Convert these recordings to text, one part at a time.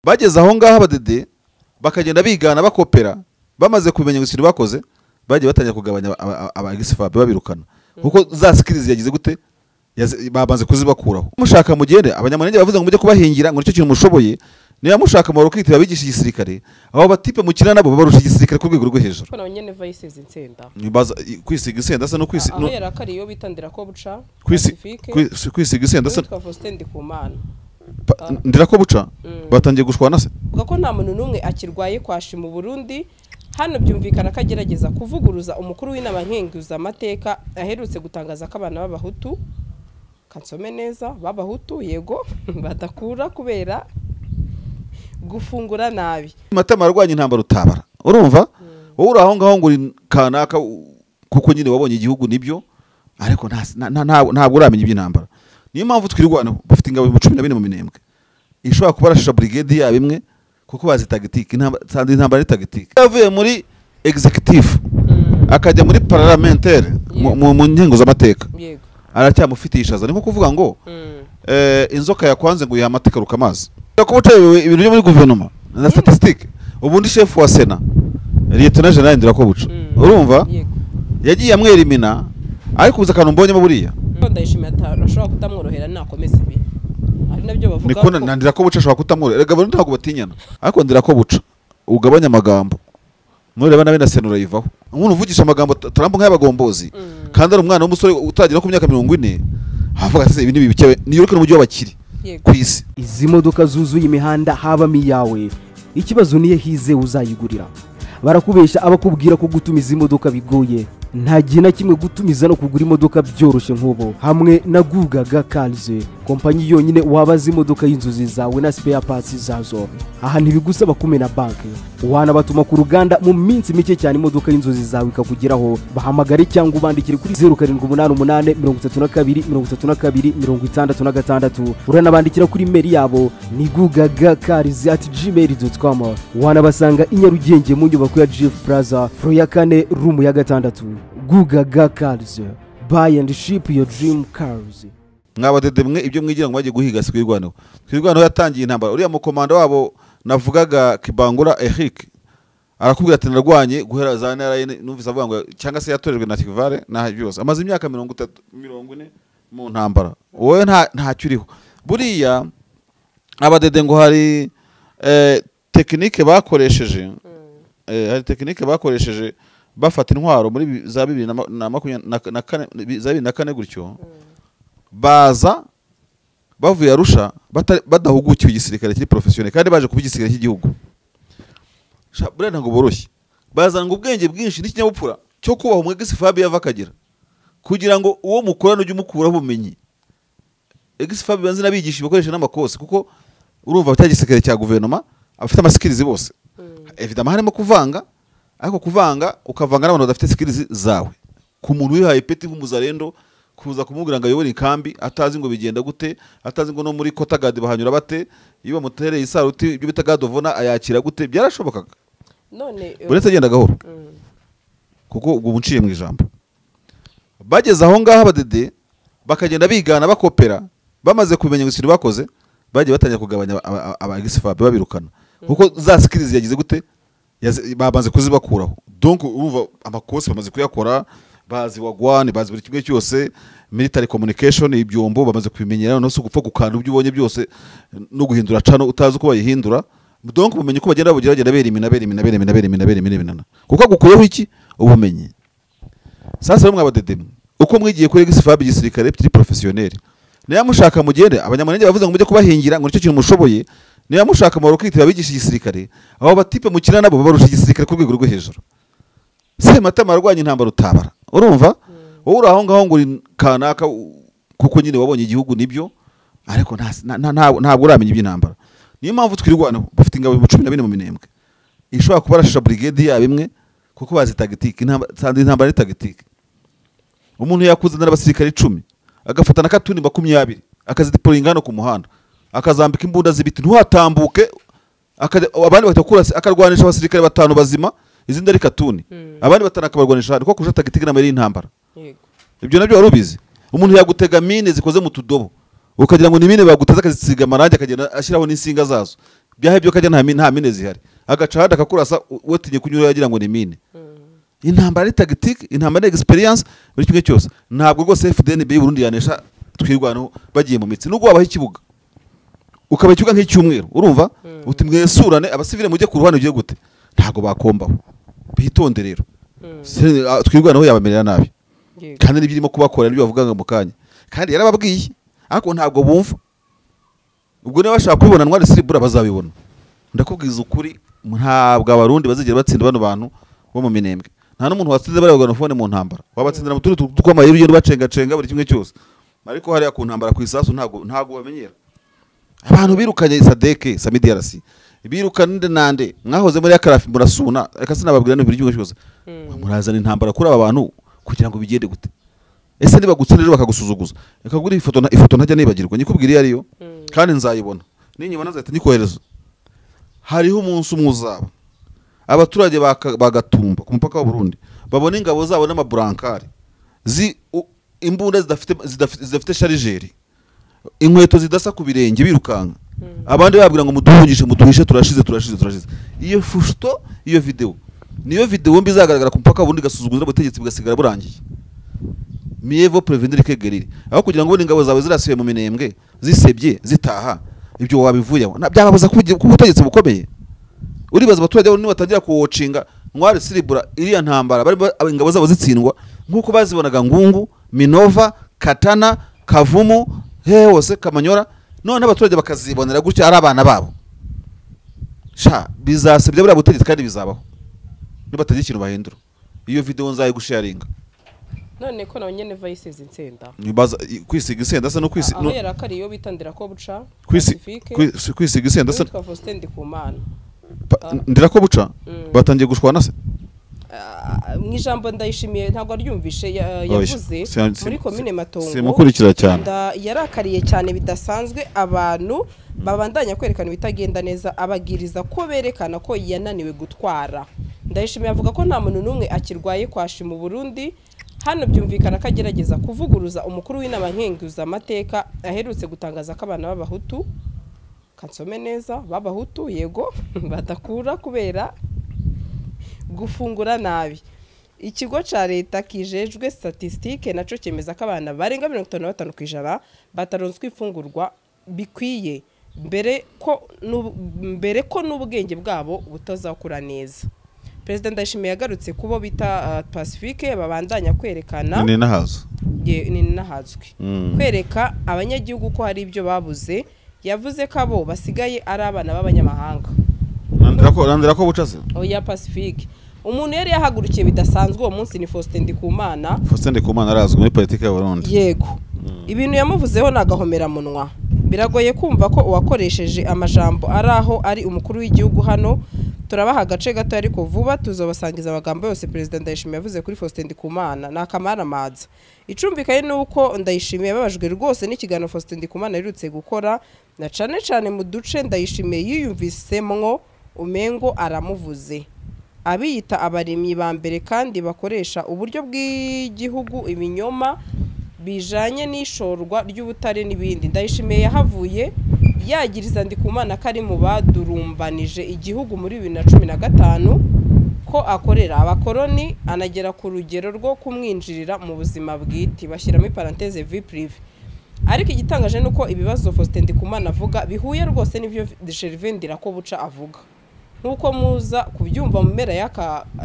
Bageze aho ngaho abadede bakagenda bigana bakopera, bamaze kumenya ikintu bakoze, bagiye batangira kugabanya aba ex-FAB babirukana, kuko za skills yagize gute, babanze kuzibakuraho. Mushaka mugende, Abanyamulenge bavuze ngo mujye kubahingira, ngo nicyo kintu mushoboye. Niba mushaka mu rukiti babigisha igisirikare, abo batipe mukina nabo babarusha igisirikare ku rwego rwo hejuru. Ko nawe nyene vayisize insenda. Nibaza kwisiga insenda se no kwisi aho yarakariye iyo bitandira ko buca kwisiga insenda se witwa Faustin Ndikumana. Ndira ko buca batangiye gushwana se. Vuga ko nta muntu n'umwe akirwaye kwashi mu Burundi. Hano byumvikana ko agerageza kuvuguruza umukuru w'inama nkenguza amateka aherutse gutangaza ko abana b'abahutu, kansome neza, b'abahutu yego badakura kubera gufungura nabi. Matama arwanya intambara utabara, urumva wowe uri aho ngaho ngo kanaka kuko nyine wabonye igihugu nibyo, ariko ntabwo uramenya iby'intambara. Niyo mpamvu twirwanaho, bafite ingabo 14 mu Minembwe ishobora kubarashisha brigade yabo imwe, kuko bazi tactique, intambara ni tactique. Yavuye muri executive akajya muri parlementaire mu nkengo z'amateka, aracyamufitiye ishaza. Ni nko kuvuga ngo inzoka yakwanze ngo yihamate ikaruka amazi. Kuba utayobewe ibintu byo muri guverinoma na statistique, ubundi chef wa Sena Lieutenant General Ndirakobuca, urumva yagiye amwerimina, ariko ubuze akantu mbonyemo buriya Ndayishimiye ashobora kutamworohera nakomeza ibi, ari nabyo bavuga ko na Ndirakobuca ashobora kutamworohera. Rega ntabwo batinyana, ariko Ndirakobuca ugabanya amagambo, nureba nabe na Sena urayivaho. Umuntu uvugisha amagambo Trump nk'ayabagombozi, kandi ari umwana w'umusore utagera ku myaka 40, avuga ati ibi ni bibikewe. New York n'umujyi w'abakire ku isi. Izi modoka zuzuye imihanda habamo iyawe, ikibazo niye hize uzayigurira. Barakubesha abakubwira ko gutumiza imodoka bigoye. Nta gihe na kimwe gutumiza no kugura imodoka byoroshye nk'ubu hamwe na Gugaga Cars, kompanyi yonyine wabaza imodoka y'inzozi zawe na spare parts zazo. Aha ntibigusaba kumena banki, wanabatuma ku ruganda mu minsi mike cyane imodoka y'inzozi zawe ikakugeraho. Bahamagare cyangwa ubandikire kuri 0788 32 32 66. Uranabandikira kuri mail yabo ni gugagacars@gmail.com. Wanabasanga i Nyarugenge mu nyubako ya GF Plaza, floor ya 4, room ya 6. Gugaga Cars, buy and ship your dream cars. Mwabadede mwe ibyo mwigira ngo bagiye guhiga si Twirwaneho. Twirwaneho yatangiye intambara. Uriya mukomanda wabo navugaga Kibangura Eric arakubwira ati narwanye guhera za NRA, numvise avuga ngo cyangwa se yatorejwe na Kivale na byose, amaze imyaka 30 40 mu ntambara, wowe ntacyo uriho. Buriya abadede ngo hari technique bakoresheje, hari technique bakoresheje bafata intwaro muri za 2024 za 2004 gutyo, baza bavuye Arusha badahugukiwe igisirikare kiri professionnel, kandi baje kuba igisirikare cy'igihugu. Buriya ntabwo boroshye, bazana ubwenge bwinshi n'ikinyabupfura cyo kubaha umwe ex-FAB yava akagera, kugira ngo uwo mukorana ujye umukuraho ubumenyi. Ex-FAB banze n'abigisha bakoresha n'amakosa, kuko urumva cya gisirikare cya guverinoma abafite amaskills bose, évidemment harimo kuvanga, ariko kuvanga ukavanga n'abantu badafite skills zawe. Ku muntu wihaye peti nk'umuzarendo, kuza kumubwira ngo ayobore inkambi atazi ngo bigenda gute, atazi ngo no muri kota gadi bahanyura bate, iyo bamutereye isaruti ibyo bita guard of honor ayakira gute, byarashobokaga. None uretse agenda gahoro, kuko ubwo bunciye mu ijambo. Bageze aho ngaho abadede bakagenda bigana bakopera, bamaze kumenya ikintu bakoze, bagiye batangira kugabanya aba ex-FAB babirukana, kuko za skills yagize gute, babanze kuzibakuraho. Donc urumva amakosa bamaze kuyakora, bazi wagwane, bazi buri kimwe cyose, military communication, ibyombo bamaze kubimenyera, no gupfa gukanda ibyo ubonye byose no guhindura cano utazi uko bayihindura. Donc ubumenyi uko bagenda babugira, bagenda berimina berimina berimina berimina berimina berimina, kuko agukuyeho iki ubumenyi. Sasa rero mwabadede uko mwigiye kuri ex-FAB igisirikare kiri professionnel, niba mushaka mugende, Abanyamulenge bavuze ngo mujye kubahingira, ngo nicyo kintu mushoboye. Niba mushaka mu rukiti babigisha igisirikare, abo batipe mukina nabo babarusha igisirikare ku rwego rwo hejuru. Sematama arwanya intambara utabara, urumva wowe uri aho ngaho ngo kanaka kuko nyine wabonye igihugu nibyo, ariko ntabwo uramenya iby'intambara. Niyo mpamvu twirwanaho, bafite ingabo 14 mu Minembwe ishobora kubarashisha brigade yabo imwe, kuko bazi tactique, intambara ni tactique. Umuntu yakuzanira abasirikare 10 agafata na katuni 20 akazideployinga hano ku muhanda, akazambika imbunda z'ibiti ntuhatambuke, abandi bahita akarwanisha abasirikare 5 bazima, izindi ari katuni, abandi 5 akabarwanisha, niko kurusha tactique n'amayeri y'intambara. Ibyo nabyo wari ubizi. Umuntu yagutega mine zikoze mu tudobo ukagira ngo ni mine baguteze, akazisiga amarangi akagenda ashyiraho n'insinga zazo. Byahe byo kajya nta mine zihari, agaca hada akakurasa wetinye kunyura yagira ngo ni mine. Intambara ari tactique, intambara ari experience, buri kimwe cyose. Ntabwo rwose FDNB y'u Burundi yanesha Twirwaneho bagiye mu mitsi, nubwo wabaha ikibuga ukaba ikibuga nk'icyumweru, urumva uti mwesurane abasivile mujye ku ruhande ugiye gute, ntabwo bakombaho. Bitonde rero, Twirwaneho yabamerera nabi kandi n'ibyo irimo kubakora nibyo bavugaga mu kanya, kandi yarababwiye ariko ntabwo bumva. Ubwo niba bashaka kubibona Ntwari Siribura bazabibona. Ndakubwiza ukuri, ntabwo Abarundi bazigera batsinda bano bantu bo mu Minembwe. Nta n'umuntu watsinze bariya baganofone mu ntambara, wabatsindira mu tundi tw'amayeri ugenda ubacengacenga buri kimwe cyose, ariko hariya ku ntambara ku isasu ntabwo bamenyera. Abantu birukanye Sadeke Sami DRC, birukanye nande mwahoze muri akarafi murasuna, reka sinababwira n'ibiri kimwe cyose. Murazana intambara kuri aba bantu kugira ngo bigende gute? Ese niba gutsinda rero bakagusuzuguza? Reka guri ifoto ntajya nibagirwa, nyikubwira iyo ariyo kandi nzayibona, ninyibona nzahita nyikohereza. Hariho umunsi umwe uzaba abaturage bagatumba ku mupaka wa Burundi babona ingabo zabo n'amaburankari imbunda zidafite sharijeri, inkweto zidasa ku birenge birukanka, abandi babwira ngo muduhungishe muduhishe, turashize turashize turashize. Iyo foto, iyo video, niyo video mbi izagaragara ku mupaka wa Burundi igasuzuguza ubutegetsi bugasigara burangiye. Mieux vaut prévenir que guérir. Aho kugira ngo ingabo zawe zirasiye mu Minembwe zisebye zitaha, ibyo wabivuyeho byababuza ku butegetsi bukomeye. Uribaza abaturage ni batangira kuwocinga Ntwari Siribura iriya ntambara bari ingabo zabo zitsindwa nkuko bazibonaga Ngungu, Minova, Katana, Kavumu, hehe hose Kamanyora, none abaturage bakazibonera gutya ari abana babo. Sha bizasebye buriya butegetsi kandi bizabaho nibatagira ikintu bahindura. Iyo video nzayigusharinga. None ko nawe nyene vayisize insenda. Nibaza kwisiga insenda se no kwisiga aho yarakari yo bitandira ko buca kwisiga insenda se witwa Faustin Ndikumana ndira ko buca batangiye gushwana se. Mu ijambo Ndayishimiye ntabwo aryumvishe yavuze muri commune Matongo, simukurikira cyane, yarakariye cyane bidasanzwe abantu babandanya kwerekana ibitagenda neza, abagiriza ko berekana ko yananiwe gutwara. Ndayishimiye avuga ko nta muntu n'umwe akirwaye kwashi mu Burundi. Hano byumvikana ko agerageza kuvuguruza umukuru w'inama nkenguzamateka aherutse gutangaza ko abana b'Abahutu, kansome neza, b'Abahutu yego badakura kubera gufungura nabi. Ikigo ca leta kijejwe statistique naco cyemeza ko abana barenga 55% bataronswe ifungurwa bikwiye mbere ko n'ubwenge bwabo butazakura neza. President Ndayishimiye yagarutse kubo bita Pacifique babandanya kwerekana ni nahazo ni nahazwi kwereka abanyagihugu ko hari ibyo babuze. Yavuze ko abo basigaye ari abana b'abanyamahanga. Nandira ko buca se oya Pacifique. Umuntu yari yahagurukiye bidasanzwe uwo munsi ni Faustin Ndikumana. Faustin Ndikumana arazwi muri politike ya Burundi. Yego. Ibintu yamuvuzeho nagahomera munwa. Biragoye kumva ko uwakoresheje amajambo ari aho ari umukuru w'igihugu hano. Turabaha agace gato ariko vuba tuzobasangiza amagambo yose President Ndayishimiye yavuze kuri Faustin Ndikumana na Kamara Maza. Icumbikaye nuko Ndayishimiye yababajwe rwose n'ikiganiro Faustin Ndikumana yaherutse gukora, na cane cane mu duce Ndayishimiye yiyumvisemwo umengo aramuvuze. Abiyita abarimyi ba mbere kandi bakoresha uburyo bw'igihugu ibinyoma bijanye n'ishorwa ry'ubutare n'ibindi. Ndayishimiye yahavuye yagiriza Ndikumana ko ari mu badurumbanije igihugu muri 2015, ko akorera abakoroni, anagera ku rugero rwo kumwinjirira mu buzima bwite, bashyiramo parenthèse vie privée. Ariko igitangaje nuko ibibazo Faustin Ndikumana avuga bihuye rwose n'ivyo Gervais Ndirakobuca avuga, nkuko muza kubyumva mu mpera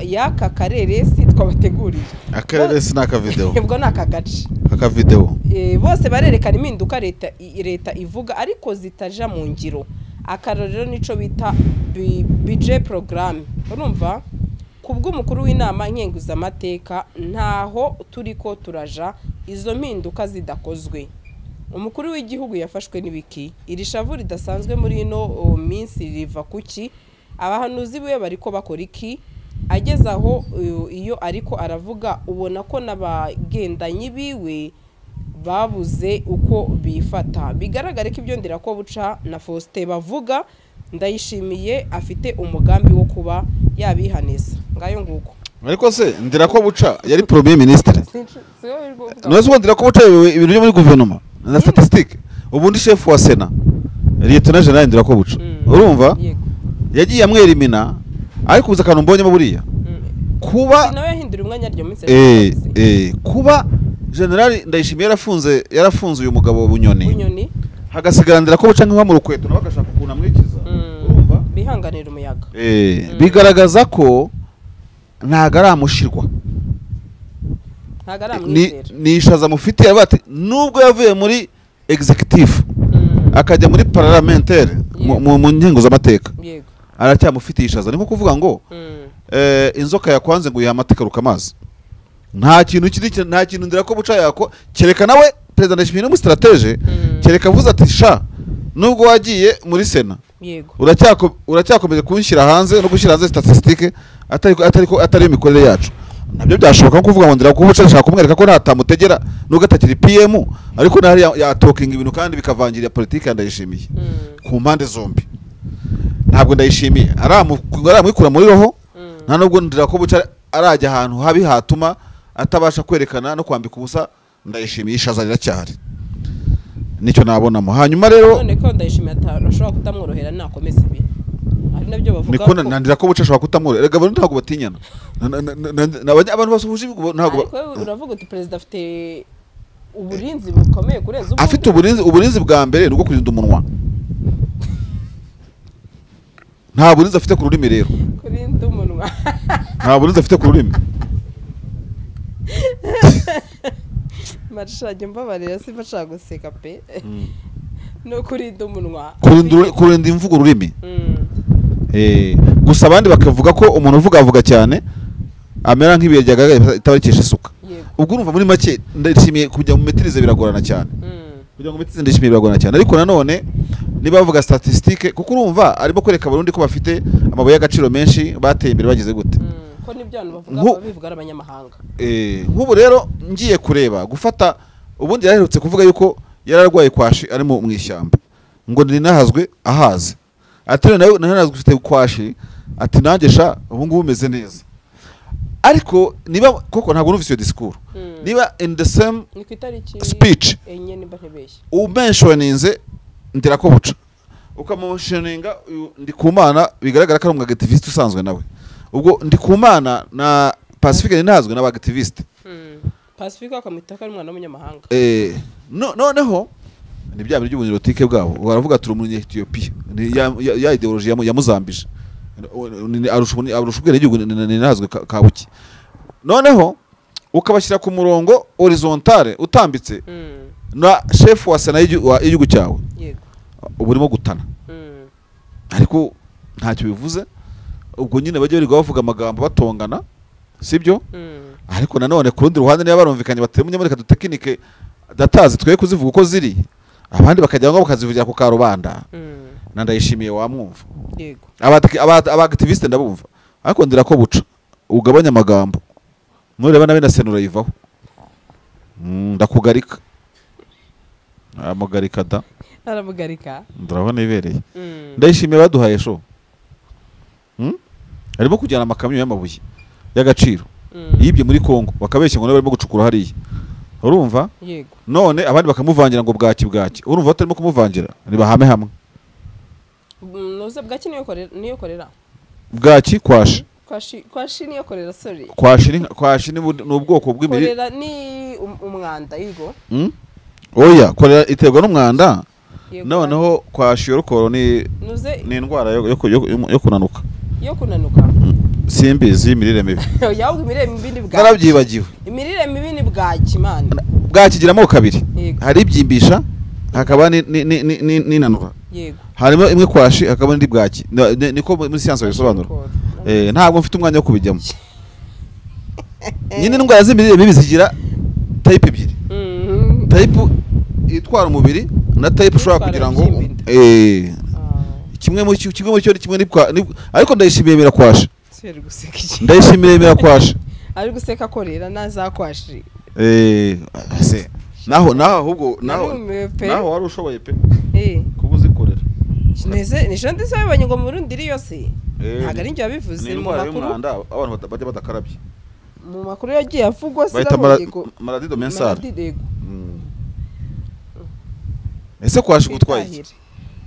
y'aka kareresi twabateguriye. Akareresi n'aka video ubwo n'aka gace aka video bose barerekana impinduka leta ivuga ariko zitaja mu ngiro. Akarorero nico bita budget programme. Urumva kubw'umukuru w'inama nkenguzamateka ntaho turiko turaja izo mpinduka zidakozwe. Umukuru w'igihugu yafashwe n'ibiki? Iri shavu ridasanzwe muri ino minsi riva kuki? Abahanuzi biwe bariko bakora iki? Ageze aho iyo ariko aravuga ubona ko n'abagendanyi biwe babuze uko bifata. Bigaragare ko ibyo Ndirakobuca na Faustin bavuga Ndayishimiye afite umugambi wo kuba yabihaneza. Ngayo nguko. Ariko se Ndirakobuca yari premier ministre. None se Ndirakobuca ibintu byo muri guverinoma na statistique, ubundi chef wa Sena Lieutenant General Ndirakobuca, urumva yagiye amwerimina, ariko ubuze akantu mbonyemo buriya kuba nawe yahindura umwanya ryo minsi kuba General Ndayishimiye yarafunze uyu mugabo Bunyoni hagasigara Ndirakobuca nk'uwa mu rukweto nawe agashaka ukuntu amwikiza, urumva bihanganira umuyaga. Bigaragaza ko ntago aramushirwa, ntago aramwizera, ni ishaza mufitiye bati nubwo yavuye muri executive akajya muri parlementaire mu nkengo z'amateka aracyamufitiye ishaza. Ni nko kuvuga ngo inzoka yakwanze ngo yiha ruka amazi. Nta kintu kiri, nta kintu Ndirakobuca yako kereka nawe President Ndayishimiye n'umu stratege kereka avuze ati sha nubwo wagiye muri Sena uracyakomeje kunshyira hanze no gushyira hanze statistique atari imikorere yacu. Nabyo byashoboka nko kuvuga ngo Ndirakobuca ashaka kumwereka ko natamutegera nubwo atakiri PM, ariko nari yatokinga ibintu kandi bikavangira politike ya Ndayishimiye ku mpande zombi. Ntabwo Ndayishimiye aramwikura muri roho, nta nubwo Ndirakobuca arajya ahantu habi hatuma atabasha kwerekana no kwambika ubusa Ndayishimiye ishaza riracyahari. Nicyo nabonamo. Hanyuma rero none ko Ndayishimiye atashobora kutamworohera nakomeza ibi ari nabyo bavuga ko niko Ndirakobuca ashobora kutamworohera. Rega abantu ntabwo batinyana, abantu basuhuje ntabwo. Ariko uravuga uti president afite uburinzi bukomeye kurenza ubu. Afite uburinzi bwa mbere nubwo kurinda umunwa. Nta burinzi afite ku rurimi rero. Kurinda umunwa. Nta burinzi afite ku rurimi. Marshage mbabarira sifa shaka guseka pe. No kurinda umunwa. Kurinda imvugo ururimi. Gusa abandi bakavuga ko umuntu uvuga avuga cyane amera nk'ibiye ryagaga itabarikisha isuka. Ubwo urumva muri make Ndayishimiye kujya mu metirize biragorana cyane. Kugira ngo metirize Ndayishimiye biragorana cyane, ariko nanone niba bavuga statistique kuko urumva arimo kwereka abarundi ko bafite amabuye y'agaciro menshi bateye imbere bagize gute. Ko nibyo abantu bavuga babivuga ari abanyamahanga. Nk'ubu rero ngiye kureba gufata ubundi yaherutse kuvuga yuko yararwaye kwashi ari mu ishyamba ngo ninahazwe ahaze, ati nawe nanazwe ufite kwashi, ati nanjye sha ubu ngubu umeze neza. Ariko niba koko ntabwo numvise iyo discours, niba in the same speech umentioninze Ndirakobuca ukamushoninga Ndikumana, bigaragara ko ari umu activiste usanzwe nawe. Ubwo Ndikumana na Pacifique ninazwe n'aba activiste. Pacifique akamwita ko ari umwana w'umunyamahanga. Noneho ni bya bintu by'ubunirotike bwabo baravuga turi umunye Ethiopia, ya ideology yamuzambije arusha ubwene igihugu ninazwe kabuki. Noneho ukabashyira ku murongo horizontale utambitse na chef wa Sena y'igihugu cyawe, ubu urimo gutana. Ariko ntacyo bivuze, ubwo nyine bajye bari bavuga amagambo batongana, sibyo? Ariko nanone ku rundi ruhande niba barumvikanye bateye umunyamerika dutekinike datazi twe kuzivuga uko ziri, abandi bakajya ngo bakazivugira ku karubanda. Na Ndayishimiye wamwumva. Yego. Aba activiste ndabumva, ariko Ndirakobuca ugabanya amagambo nureba nabe na Senura yivaho. Ndakugarika. Aramugarika da. Aramugarika. Ndabona ibereye. Ndayishimiye baduhaye show. Arimo kujyana amakamyo y'amabuye y'agaciro. Yibye muri Kongo bakabeshya ngo barimo gucukura hariya. Urumva? Yego. None abandi bakamuvangira ngo bwaki bwaki. Urumva batarimo kumuvangira ni bahame hamwe. Noze bwaki niyo korera, niyo korera. Bwaki kwashi. Kwashi niyo korera, sorry. Kwashi ni ubwoko bw'imirire. Korera ni umwanda yego. Oya, korera iterwa n'umwanda. Noneho kwashi yorokoro ni indwara yo kunanuka. Yo kunanuka. Simbizi imirire mibi. Oya, ubwo imirire mibi ni bwaki. Narabyibagiwe. Imirire mibi ni bwaki mana. Bwakigiramo kabiri. Hari ibyimbisha hakaba ni nanura. Yego. Harimo imwe kwashi hakaba n'indi bwaki. Niko muri science babisobanura. Ntabwo mfite umwanya wo kubijyamo. Nyine indwara z'imirire mibi zigira type ebyiri. Type itwara umubiri na type ushobora kugira ngo kimwe mu cyo kimwe ni ariko Ndayishimiye mirakwasha. Ndayishimiye mirakwasha. Ari guseka korera nazakwashi. Se naho ahubwo naho wari ushoboye pe. Kubuzikorera. Neze nisho ndise babanye ngo murundi iri yose. Ntago ari njye wabivuze mu makuru. Abantu bajya badakarabye. Mu makuru yagiye avugwa sinabonye ko Maradido mensar. Ese kwashi gutwaye iki?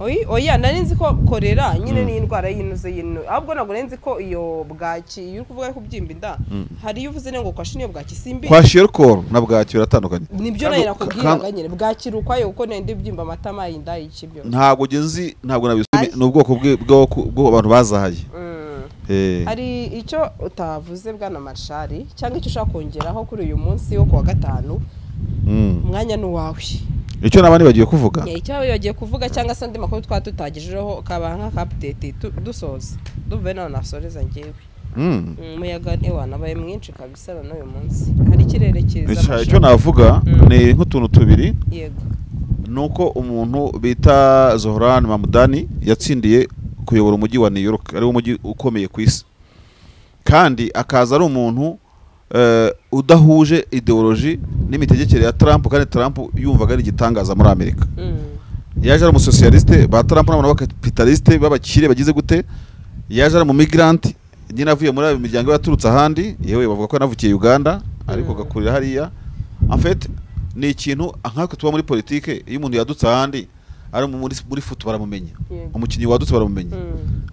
Oya nari nzi ko korera nyine ni indwara y'inuze yino, ahubwo ntabwo nari nzi ko iyo bwaki iyo uri kuvuga ko kubyimba inda hari iyo uvuze ngo kwashi niyo bwaki simbi. Kwashiorkor na bwaki biratandukanye. Nibyo nayo nakubwiraga nyine, bwaki ukwayo kuko nende byimba amatama y'inda y'ikibyo. Ntabwo nzi, ntabwo nabisomye, ni ubwoko bwo abantu bazahaye. Hari icyo utavuze bwana Marshal cyangwa icyo ushaka kongeraho kuri uyu munsi wo kuwa gatanu? Umwanya ni uwawe. Icyo nabandi bagiye kuvuga? Icyo bagiye kuvuga cyangwa se andi makuru twatutagejejeho kaba nka update dusoza. Duve naho nasoreza ngewe. Umuyaga nabaye mwinshi kabisa na uyu munsi. Hari ikirere cyiza. Icyo navuga ni nk'utuntu tubiri. Yego. Nuko umuntu bita Zohran Mamdani yatsindiye kuyobora umujyi wa New York, ari wo mujyi ukomeye ku isi. Kandi akaza ari umuntu udahuje ideology n'imitegekere ya Trump, kandi Trump yumvaga ari igitangaza muri Amerika. Yaje ari umusocialiste, ba Trump n'abantu b'abakapitaliste b'abakire bagize gute, yaje ari mu migrant, nyine avuye muri ayo miryango yaturutse ahandi, yewe bavuga ko yanavukiye Uganda ariko gakurira hariya. En fait ni ikintu nkatwe tuba muri politique, iyo umuntu yadutse ahandi ari muri foot baramumenya, umukinnyi wadutse baramumenya,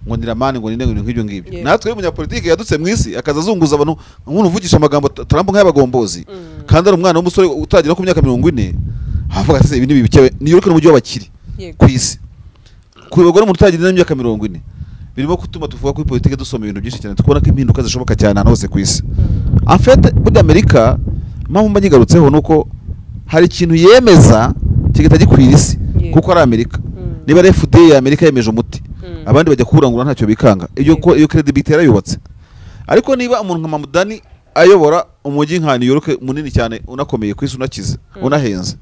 ngo niramani ngo ninde nk'ibyo ngibyo. Natwe umunyapolitike yadutse mu isi akaza azunguza abantu nk'umuntu uvugisha amagambo Trump nk'ayabagombozi, kandi ari umwana w'umusore utagera ku myaka 40, avuga ati ibi ni bibikewe. New York ni umujyi w'abakire ku isi, kuyoborwa n'umuntu utagira n'imyaka 40 birimo gutuma tuvuga kuri politike dusoma ibintu byinshi cyane, tukubona ko impinduka zishoboka cyane ahantu hose ku isi. En fait muri Amerika impamvu mba nyigarutseho nuko hari ikintu yemeza kigahita gikwira isi, kuko ari Amerika. Niba ari FDA ya Amerika yemeje umuti, abandi bajya kurangura ntacyo bikanga, iyo credibility yarayubatse. Ariko niba umuntu nka Mamdani ayobora umujyi nka New York munini cyane unakomeye ku isi, unakize, unahenze,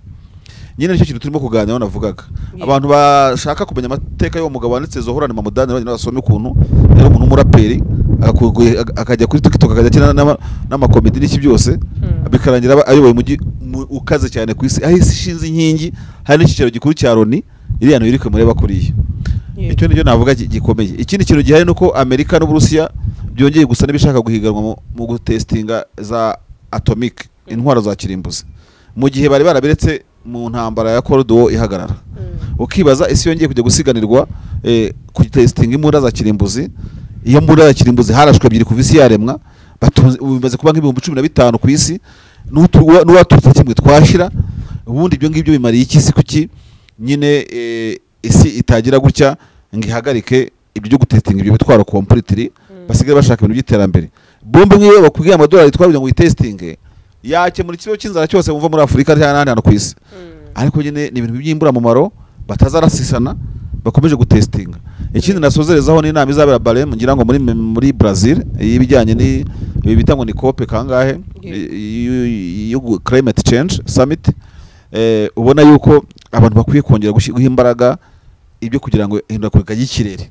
nyine nicyo kintu turimo kuganiraho navugaga. Abantu bashaka kumenya amateka y'uwo mugabo wanditse Zohran Mamdani bagenda basome ukuntu yari umuntu w'umuraperi, akajya kuri TikTok akajya akina n'amakomedi n'iki byose, bikarangira ayoboye umujyi ukaze cyane ku isi, aho isi ishinze inkingi, hari n'icyicaro gikuru cya Loni iriya New York mureba kuriya. Icyo nicyo navuga gikomeye. Ikindi kintu gihari nuko Amerika n'Uburusiya byongeye gusa n'ibishaka guhiganwa mu gutestinga za atomic, intwaro za kirimbuzi, mu gihe bari barabiretse mu ntambara ya Cold War ihagarara. Ukibaza isi yongeye kujya gusiganirwa ku testinga imbunda za kirimbuzi. Iyo mbunda ya kirimbuzi harashwe ebyiri kuva isi yaremwa, bimaze kuba nk'ibihumbi 15 ku isi, n'uwaturutse kimwe twashira. Ubundi ibyo ngibyo bimariye iki isi? Kuki nyine isi itagira gutya ngo ihagarike ibyo byo gutestinga ibyo bitwaro completely, basigaye bashaka ibintu by'iterambere. Bombe nk'iyo bakubwiye amadolari twabyo ngo uyitestinge yakemura ikibazo cy'inzara cyose wumva muri Afurika cyangwa n'ahandi hantu ku isi. Ariko nyine ni ibintu by'imburamumaro batazarasisana, bakomeje gutestinga. Ikindi nasozerezaho ni inama izabera Belém ngira ngo muri Brazil y'ibijyanye ni ibi bita ngo ni COP kangahe yo climate change summit. Ubona yuko abantu bakwiye kongera guha imbaraga ibyo kugira ngo ihindagurika ry'ikirere.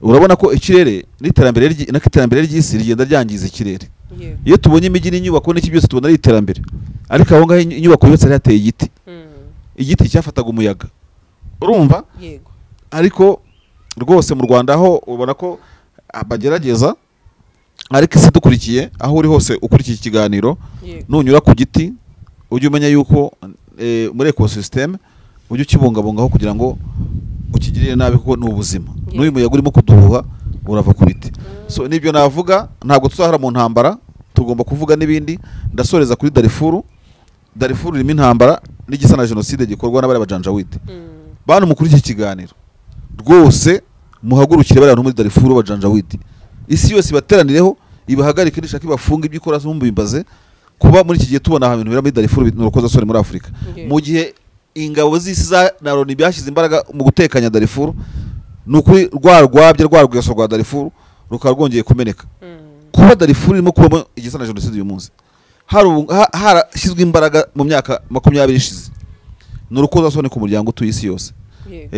Urabona ko ikirere n'iterambere ry'isi rigenda ryangiza ikirere. Iyo tubonye imijyi n'inyubako n'iki byose tubona ari iterambere, ariko aho ngaho inyubako yose yari igiti, igiti cyafataga umuyaga, urumva? Yego. Ariko rwose mu Rwanda aho ubona ko bagerageza, ariko isi dukurikiye aho uri hose ukurikiye ikiganiro, nunyura ku giti ujye umenya yuko muri ecosystem ujye ukibungabungaho kugira ngo ukigirire nabi, kuko ni ubuzima. N'uyu muyaga urimo kuduhuha urava ku biti. So nibyo navuga, ntabwo tuzahara mu ntambara, tugomba kuvuga n'ibindi. Ndasoreza kuri Darfur. Darfur irimo intambara n'igisa na jenoside gikorwa n'abari abajanjawide. Bantu mukuri iki kiganiro rwose muhagurukire bari muri Darfur abajanjawide, isi yose ibateranireho, ibahagarike, nishaka ibafunga ibyo ikora zumbimbaze. Kuba muri iki gihe tubona ahantu bira muri Darfur n'urukozasoni muri Afurika, mu gihe ingabo z'isi za na Loni byashyize imbaraga mu gutekanya Darfur, ni ukuri rwa rwabye rwa rweso rwa Darfur rukaba rwongeye kumeneka. Kuba Darfur irimo kubamo igisa na jenoside uyu munsi, harashyizwe imbaraga mu myaka 20 ishize, ni urukozasoni ku muryango utuye isi yose.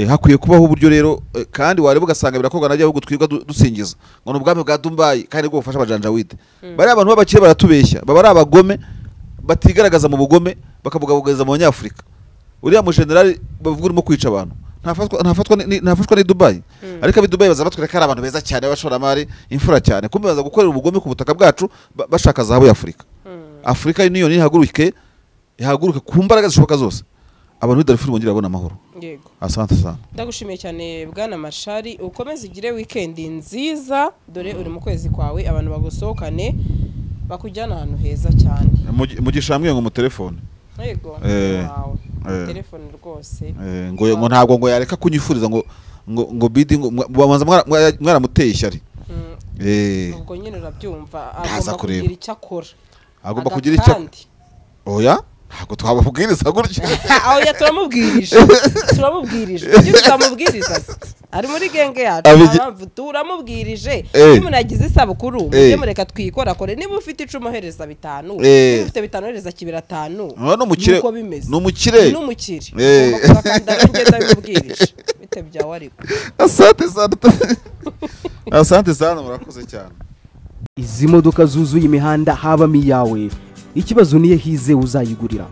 Hakwiye kubaho uburyo rero, kandi wareba ugasanga birakorwa na byo twirwa dusingiza ngo ni ubwami bwa Dubai kandi bwo bufasha abajanjawide. Bari abantu b'abakire baratubeshya, baba ari abagome batigaragaza mu bugome, bakabugabugeza mu Banyafurika. Uriya mu general bavuga urimo kwica abantu ntafatwa ni Dubai, ariko abi Dubai baza batwereka ari abantu beza cyane b'abashoramari imfura cyane, kumbe baza gukorera ubugome ku butaka bwacu bashaka zahabu ya Afurika. Afurika Union ihaguruke ku mbaraga zishoboka zose, Abantu b'i Darfur bongere babone amahoro. Yego. Asante sana. Ndagushimiye cyane bwana Mashari, ukomeze ugire weekend nziza, dore uri mu kwezi kwawe, abantu bagusohokane bakujyana ahantu heza cyane. Mugisha yambwiye ngo mu telefone. Yego. Eh, Wawe. eh. Telefone rwose. Ngo ntabwo ngo yareka kunyifuriza ngo bidi ngo babanza mwaramuteye ishyari. Ubwo nyine urabyumva, Ntaza agomba kureba. kugira icyo akora. Agomba kugira icyo Agakandi. Oya, ntabwo twababwiriza gutyo. Oya, turamubwirije, turamubwirije. Kuki tutamubwiriza se? Ari muri gang yacu. Nta mpamvu, turamubwirije. Iyo umuntu yagize isabukuru, mujye mureka twikorakore. Niba ufite 10 ohereza 5, niba ufite 5 ohereza 5. Oya, ni umukire. Nuko bimeze. Ni umukire. Ni umukire. Ugomba kubakanda, ngenda bimubwirije bite byawe ariko. Asante sana, asante sana, murakoze cyane. Izi modoka zuzuye imihanda habamo iyawe? Ikibazo niyo hizewe uzayigurira.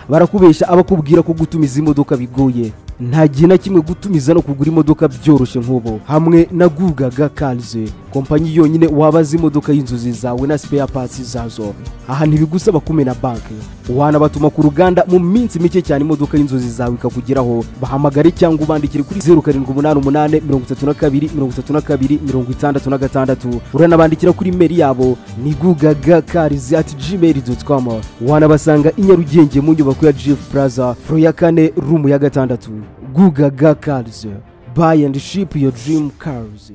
Barakubesha abakubwira ko gutumiza imodoka bigoye. Nta gihe na kimwe gutumiza no kugura imodoka byoroshye nk'ubu hamwe na Gugaga Cars, kompanyi yonyine wabaza imodoka y'inzozi zawe na spare parts zazo. Aha ntibigusaba kumena banki, wanabatuma ku ruganda, mu minsi mike cyane imodoka y'inzozi zawe ikakugeraho. Bahamagare cyangwa ubandikire kuri 0788 32 32 66. Uranabandikira kuri email yabo ni gugagacars@gmail.com. Wanabasanga i Nyarugenge mu nyubako ya GF Plaza, floor ya kane, room ya gatandatu. Gugaga Cars, buy and ship your dream cars.